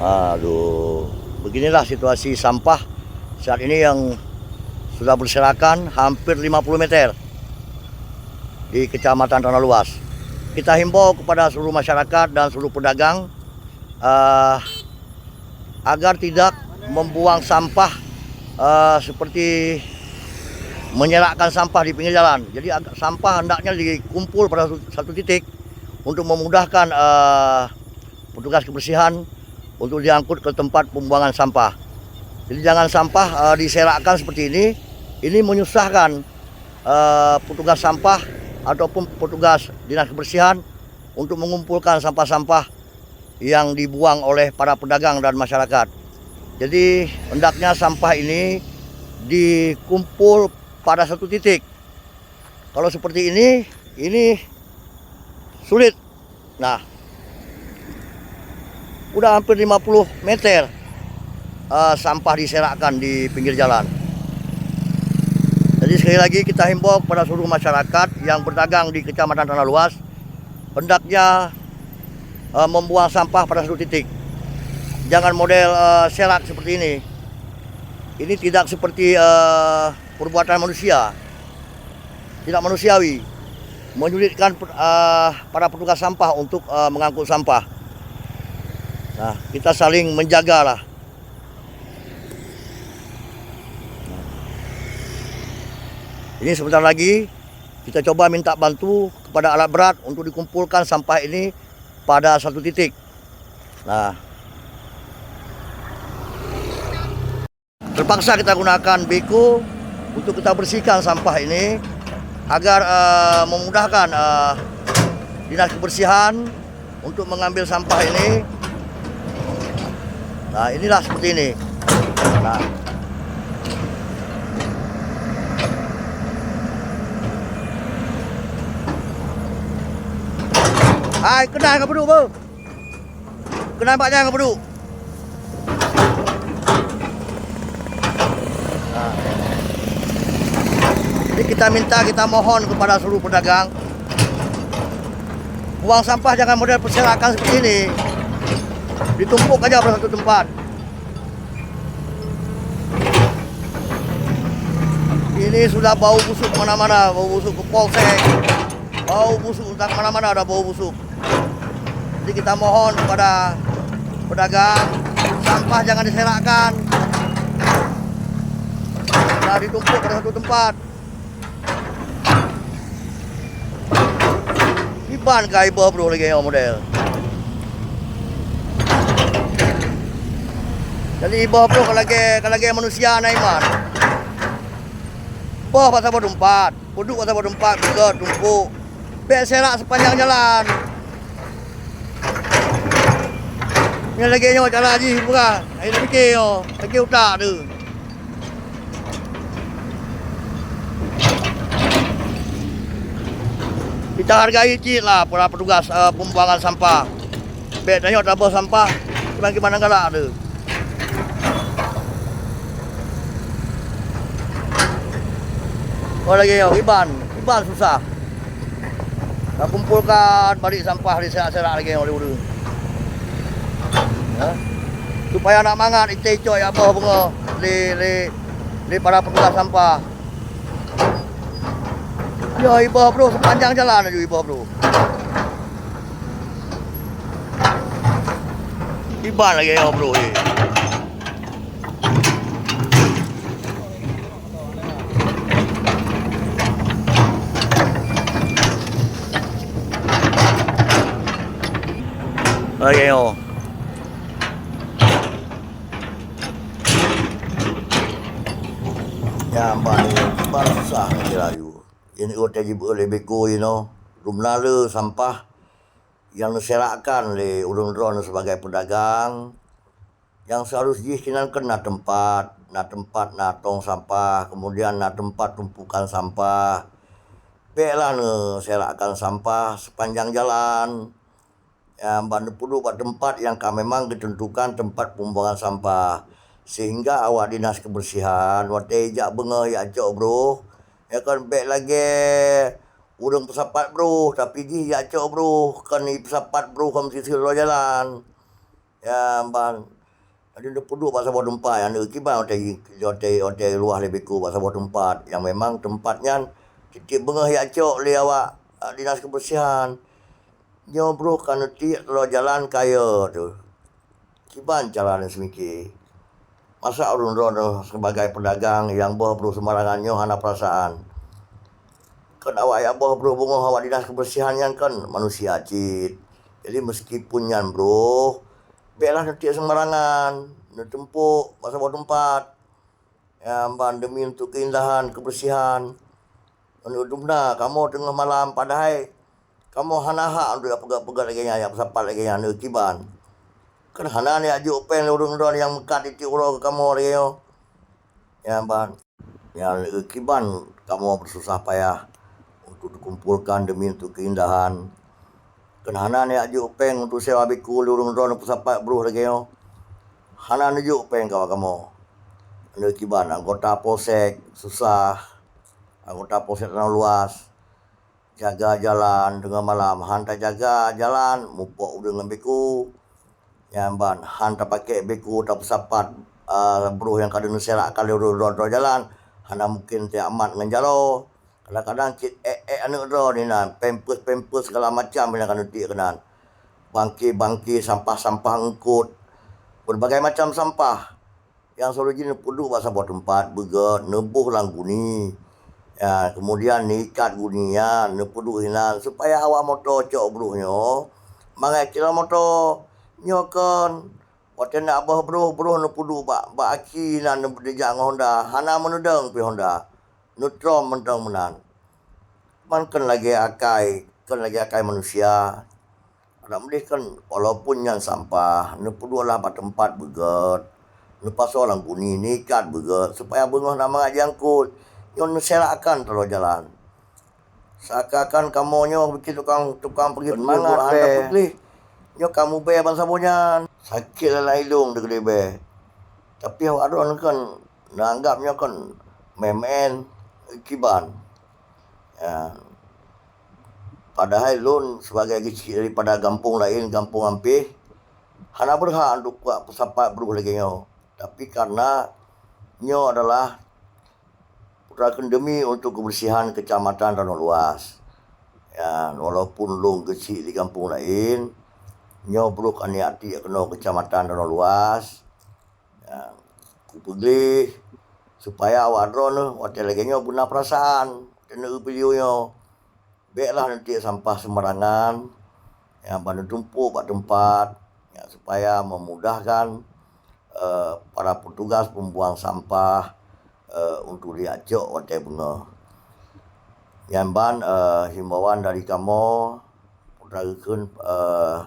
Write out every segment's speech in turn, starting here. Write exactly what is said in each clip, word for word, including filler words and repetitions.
Aduh, beginilah situasi sampah saat ini yang sudah berserakan hampir lima puluh meter di Kecamatan Tanah Luas. Kita himbau kepada seluruh masyarakat dan seluruh pedagang, eh, agar tidak membuang sampah, eh, seperti menyerakkan sampah di pinggir jalan. Jadi, ag-, sampah hendaknya dikumpul pada satu, satu titik untuk memudahkan, eh, petugas kebersihan untuk diangkut ke tempat pembuangan sampah. Jadi, jangan sampah, eh, diserakkan seperti ini. Ini menyusahkan, eh, petugas sampah ataupun petugas dinas kebersihan untuk mengumpulkan sampah-sampah yang dibuang oleh para pedagang dan masyarakat. Jadi, hendaknya sampah ini dikumpul pada satu titik. Kalau seperti ini, ini sulit. Nah, udah hampir lima puluh meter, eh, sampah diserakkan di pinggir jalan. Jadi, sekali lagi kita himbau kepada seluruh masyarakat yang berdagang di Kecamatan Tanah Luas, hendaknya, eh, membuang sampah pada satu titik. Jangan model, eh, serak seperti ini. Ini tidak seperti, eh, perbuatan manusia. Tidak manusiawi. Menyulitkan, eh, para petugas sampah untuk, eh, mengangkut sampah. Nah, kita saling menjagalah. Ini sebentar lagi kita coba minta bantu kepada alat berat untuk dikumpulkan sampah ini pada satu titik. Nah, terpaksa kita gunakan beko untuk kita bersihkan sampah ini agar, eh, memudahkan, eh, dinas kebersihan untuk mengambil sampah ini. Nah, inilah seperti ini. Nah. Hai, kenal ngon peuduek, beuh. Kenal bak nyan ngon peuduek. Nah. Jadi kita minta, kita mohon kepada seluruh pedagang, buang sampah jangan model berserakan seperti ini. Ditumpuk aja pada satu tempat. Ini sudah bau busuk mana-mana, bau busuk ke polsek, bau busuk tak mana-mana, ada bau busuk. Jadi kita mohon kepada pedagang, sampah jangan diserakkan. Dah ditumpuk pada satu tempat. Iban ka iboh broh lagèe nyoe model. Jadi iboh broh ka lagèe, ka lagèe manusia na iman. Boh bak saboh teumpat, peuduek bak saboh teumpat, beugöt tumpuk. Bèk serak sepanjang jalan. Nyan lagèe nyoe cara jih bukan. Ayo pike nyoe, lagèe utak tu. Kita hargai cit lah para petugas, eh, pembuangan sampah. Bèk tanyoe taboh sampah kiban-kiban galak tu. Oh, lagèe nyoe, iban, iban susah. Takumpolkan balik sampah di serak-serak lagèe nyoe di ureueng. Ya. Supaya nak mangat icok-icok jak boh beungoh lé, lé, lé para petugas sampah. Ya, iboh broh sepanjang jalan laju iboh broh. Iban lagèe nyoe broh, eh. Lagèe nyoe. Nyan ban, ban susah lagèe laju. Ini watèe jibeuet lé beko inoe, lom na le sampah nyang neuserakkan lé ureueng droeneuh sibagai peudagang. Nyang seharus jih sinan kan na teumpat, na teumpat na tong sampah, kemudian na teumpat tumpukan sampah. Bèklah neuserakkan sampah sepanjang jalan. Nyang ban neupeuduek bak teumpat nyang ka memang geuteuntukan teumpat pembuangan sampah, sehingga awak dinas kebersihan watèe jak beungoh jak cok broh, ya kan, bèk lagèe ureueng peusapat broh, tapi jih jak cok broh, kon jipeusapat broh kon siseuloe jalan. Ya, ban, jadi neupeuduek bak saboh teumpat, nyang neukiban watèe, watèe, watèe luwah lé Beko bak saboh teumpat, nyang memang teumpat nyan tiep-tiep beungoh jak cok lé awak, a, dinas kebersihan. Nyoe broh ka neutiek keudroe jalan kayèe teuh. Kiban cara neuseumiké. Masa ureueng droeneuh sibagai peudagang nyang boh broh seumarangan nyoe hana peurasaan? Kon awak jak boh broh beungoh awak dinas kebersihan nyan kon manusia cit. Jadi, meuskipun nyan broh, bèklah neutiek seumarangan, neuteumpok bak saboh teumpat. Ya, ban demi untuk keindahan, kebersihan. Meunurot dumna, kamoe teungoh malam, padahai kamoe hana hak untuk jak peugöt-peugöt lagèe nyan, jak peusapat lagèe nyan, neukiban. Kan hana neujak jok péng lé ureueng droen nyang meukat tiep-tiep uroe keu kamoe lagèe nyoe. Ya, ban, nyang neukiban kamoe beususah payah untuk dikumpulkan demi untuk keindahan. Kan hana neujak jok péng untuk sewa Beko lé ureueng droen peusapat broh lagèe nyoe. Hana neujok péng keu kamoe. Neukiban anggota polsek susah, anggota polsek Tanoh Luas jaga jalan teungoh malam, han tajaga jalan, mupok ureueng ngon Beko. Nyan ban, han tapakék Beko tapeusapat, a, broh nyang ka lheueh neuserakkan lé ureueng droe-droe jalan, hana mungken tajak mat ngon jaroe. Kadang-kadang cit ék-ék aneuk droe inan, pampers-pampers segala macam inan ka neutiek keunan. Bangke-bangke, sampah-sampah eungkot, berbagai macam sampah. Nyang seuloh jih neupeuduek bak saboh teumpat, beugöt, neuboh lam guni. Ya, kemudian neuikat guni nyan, neupeuduek inan supaya awak moto cok broh nyoe mangat cit lam moto. Nyoe kon, watèe neujak boh broh, broh neupeuduek bak, bak aki inan, neujak ngon Honda, hana meuneudong pih Honda. Neutrom mantong meunan. Man kon lagèe akai, kon lagèe akai manusia. Adak meudeh kan, walaupun nyan sampah, neupeuduek lah bak teumpat beugöt, neupasoe lam guni, neuikat beugöt, supaya beungoh na mangat jiangkot. Nyoe neuserakkan taloe jalan. Seakan-akan kamoe nyoe bikin tukang, tukang peugöt mangat bèe. Nyoe ka mubèe ban saboh nyan. Sakét lam ilong teukeudeh bèe. Tapi awak droeneuh kan neuanggap nyoe kan meu'en-meu'en kiban. Ya. Padahai lôn sibagai geuchik daripada gampông laén, gampông Ampéh, hana beurhak untuk kuat peusapat broh lagèe nyoe. Tapi karena nyoe adalah putra keuneuk demi untuk kebersihan Kecamatan Tanoh Luas. Ya, walaupun lôn geuchik di gampông laén, nyoe broh ka neujak tiek keunoe Kecamatan Tanoh Luas. Ya, kupeugleh supaya awak droeneuh watèe lagèe nyoe beuna peurasaan, watèe neueu beulieu nyoe. Bèklah neutiek sampah seumarangan, ya, ban neutumpôk bak teumpat, ya, supaya memudahkan, eh, para petugas pembuang sampah, eh, untuk jijak cok watèe beungoh. Nyan ban, eh, himbauan dari kamoe, peue geukheun, eh,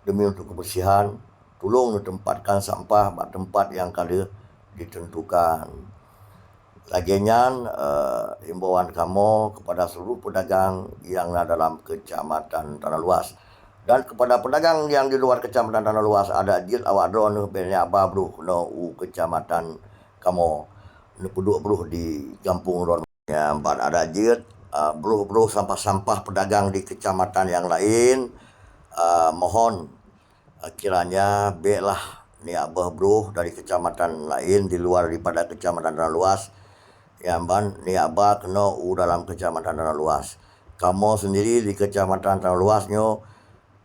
demi untuk kebersihan, tulông neutempatkan sampah bak teumpat nyang ka lheueh ditentukan. Lagèe nyan, eh, himbauan kamoe kepada seluruh pedagang nyang na dalam Kecamatan Tanoh Luas. Dan kepada pedagang nyang di luar Kecamatan Tanoh Luas, adak jeuet awak droeneuh bèk neujak ba broh keunoe u kecamatan kamoe, neupeuduek broh di gampông droeneuh. Nyan ban adak jeuet, ah, broh-broh sampah-sampah pedagang di kecamatan nyang laén, ah, mohon, ah, kiranya bèklah neujak boh broh dari kecamatan laén di luar daripada Kecamatan Tanoh Luas, nyan ban neujak ba keunoe u dalam Kecamatan Tanoh Luas. Kamoe sendiri di Kecamatan Tanoh Luas nyoe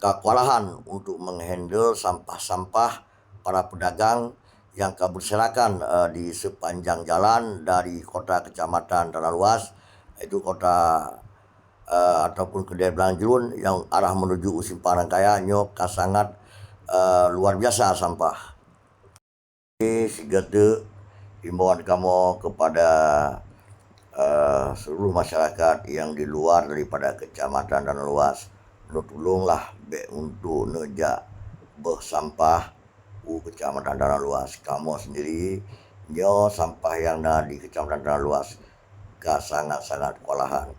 ka kewalahan untuk menghandle sampah-sampah para pedagang yang ka berserakan, eh, di sepanjang jalan dari kota kecamatan Tanoh Luas, yaitu kota, eh, ataupun Keudè Blang Jruen yang arah menuju u Simpang Rangkaya nyoe ka sangat, eh, luar biasa sampah. Sigoe teuk himbauan kamoe kepada, eh, seluruh masyarakat yang di luar daripada Kecamatan Tanoh Luas, neutulonglah bèk untuk neujak boh sampah u Kecamatan Tanoh Luas. Kamoe sendiri, nyoe sampah nyang na di Kecamatan Tanoh Luas ka sangat-sangat kewalahan.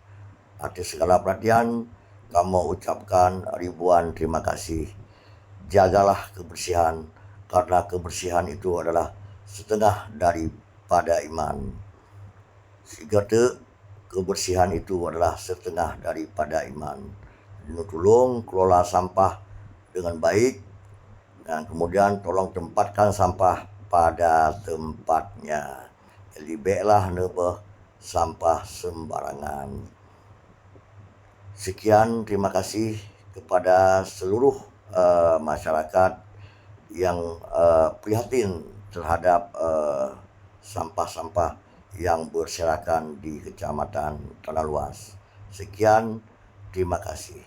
Atas segala perhatian, kamoe ucapkan ribuan terima kasih. Jagalah kebersihan, karena kebersihan itu adalah setengah daripada iman. Sigoe teuk, kebersihan itu adalah setengah daripada iman. Neutulông kelola sampah dengan baik, Dan kemudian tolong tempatkan sampah pada tempatnya. Jadi, béklah neubeuh sampah sembarangan. Sekian, terima kasih kepada seluruh, eh, masyarakat yang, eh, prihatin terhadap, eh, sampah-sampah yang berserakan di Kecamatan Tanah Luas. Sekian, terima kasih.